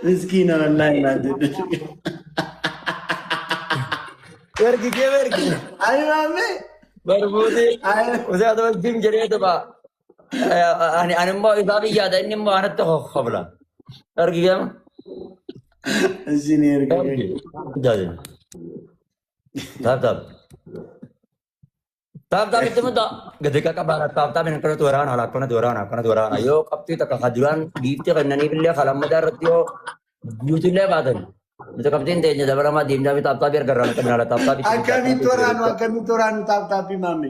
Miskiina wallaahi naan jedhe. Ergi kee ergi. Ayi maamme. Barbuuti. Ayi. Usee adoo jim jedhee tapha. Ani immoo isaa biyyaadha inni immoo anatti hobla. Ergi kee. Isin ergi. Ergi. Jaajin. Taap taap. Taap taap itti muta. Gadi qaqqabaadha taap taap inni akkanatti waraana haala akkanatti waraana akkanatti waraana yoo qabxii takka kaduraan giiftii kennaniif illee kalammataa irratti yoo guutuu illee baatan. Nuti qabxiin teenya dabalamaa deemnaa fi taap taap erga irraa qabna haala taap taap itti muta. Akkamitti waraanu akkamitti waraanu taap taappii maamme.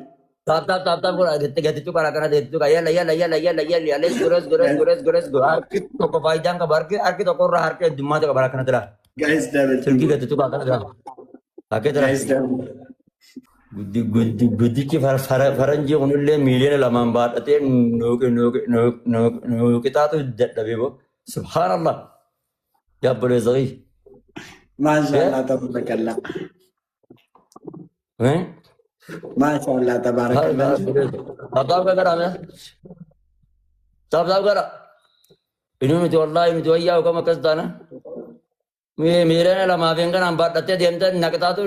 Taap taap taap taap godha gadi gadi tuqa akkana gadi tuqa yalla yalla yalla yalla yalla let's go let's go let's go let's go let's go harki tokko faayidaan qaba harki harki tokko irraa harki heddummaatu qaba akkana jira. Guys double Silkii team. gadi tuqa akkana jira. Akka jira. Guys double. Guddi guddi guddichi faranjii kunillee miiliyoona 2n baadhatee nu qixaatu dadhabee boo. Subhaanallah. Yaa obboleessa kiyya. Maashaallah tabarakallah. Maashaallah tabarakallah. Taap taap godhaa mee. Taap taap godhaa. Inni nuti wallaahi nuti wayyaa kam akkas taana. Miiliyoona 2 fi kanaan baadhattee deemtee naqxaatu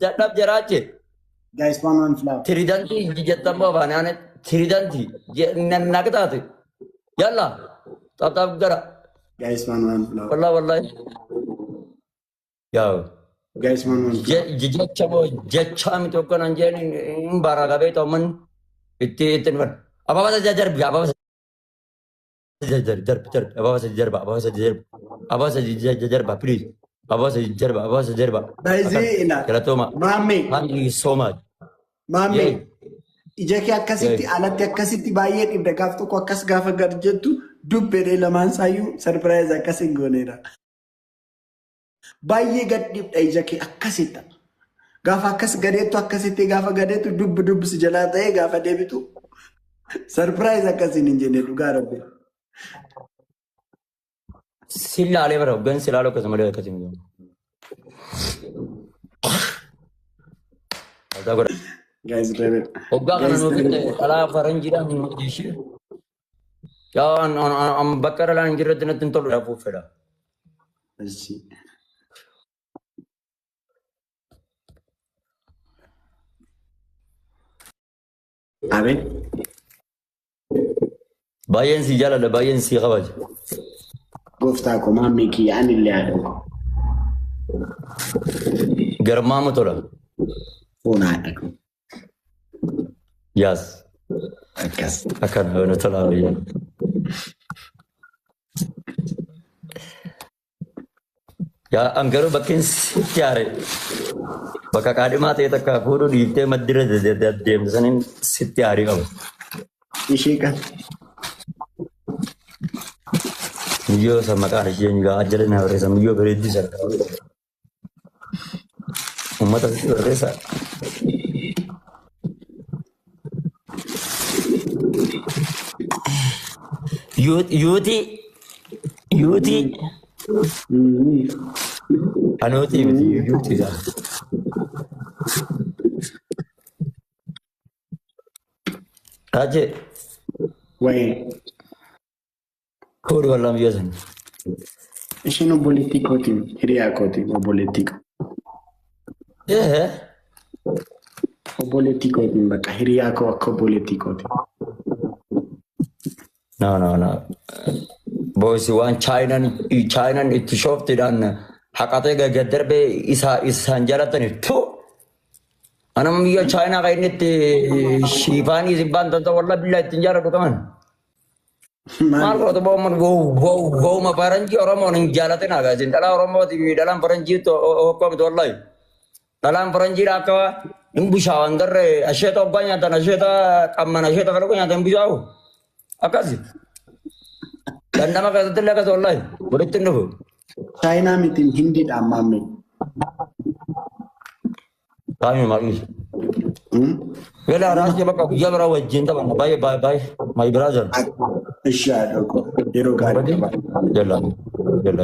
dadhab jiraachi. Guys one one flower. Tiridantii jettan boo afaan yaane tiridantii naqxaatu. Yalla taap taap godhaa. Guys one one flower. Wallahi wallahi. Yaa Guys one one flower. Jecha moo jecha miti hogganan jeen hin baraa qabee ta'uman itti itti dhufan. Ababa sadii darbi ababa sadii darbi darbi darbi ababa sadii darba ababa sadii darba ababa sadii darba please ababa sadii darba ababa sadii darba. Baay'ee ila. Galatooma. Maamme. Thank you so much. Maamme. Yee. Ija kee akkasitti Yee. alatti akkasitti baay'ee dhibda gaaf tokko akkas gaafa gad jettu dubbedee lamaan saayyuu surprise akkas hin gooneedha. Baay'ee gad dhibda ija kee akkasitti. Gaafa akkas gadeettu akkasitti gaafa gadeettu dubbi dubbi si jalaa ta'ee gaafa deebitu surprise akkasiin hin jenne dhugaa rabbi. Si laalee bara hoggan si laaluu akkasuma malee akkasii miti. Tap godha. Guys double. Hoggaa kana Guys nuuf double. dhalaa faranjiidhaan nu ishee. Yaa an bakka dhalaan hin jirretti natti hin tolu dhabuuf fedha. Ishi. Abeet. Baay'een si jaaladha baay'een si kabaja. Gooftaa koo maammee kiyya ani illee haadha koo. Garmaamu tola. Foon haadha koo. Yaas. Akkas. Akkana nu tola baay'een. Yaa an garuu bakki sitti aare bakka qaadhimaa ta'e takka fuudhuu dhiiftee maddirra deemte saniin sitti aarii qaba. Ishee kan. Miyyoo san maqaan ishee eenyu ajjala na barreessa miyyoo bareedduu sana. Uummata sitti barreessa. Yuutii yuutii anuutii miti yuutii dha. Raajee Wayii. fuudhi wallaan miyyoo sana. Isheen obboleettii kooti. Hiriyaa kooti. Obboleettii koo. Ee Obboleettii kootiin bakka hiriyaa koo akka obboleettii kooti. No, no, no. Boys waan Chaayinaan Chaayinaan itti shooftiidhaan haqatee gad darbee isa isaan jaalataniif tu. Anam biyya Chaayinaa kan inni itti shiifaanii isin baan ta'an wallah billaa ittiin jaaladhu qaban. Maal godhatu boomman gowwuma faranjii Oromoon hin jaalatin haga isin dhalaa Oromooti fi dhalaan faranjii hokkoo miti wallahi. Dhalaan faranjiidha akka hin bushaawan garree asheeta hoggaa nyaatan asheeta qamman asheeta kalaqu nyaatan hin bushaawu. Akkasi. Dhandhama keessatti illee akkas wallahi walitti hin dhufu. Chaayinaa miti Hindiidha ammaa. Kaami maqii. Yala raasii bakka guyyaa biraa wajjin taphanna. Baay'ee baay'ee baay'ee. My brother. Ishi haadha koo yeroo gaarii qaba. Yalla. Yalla.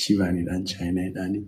Shibaaniidhaan Chaayinaadhaanii.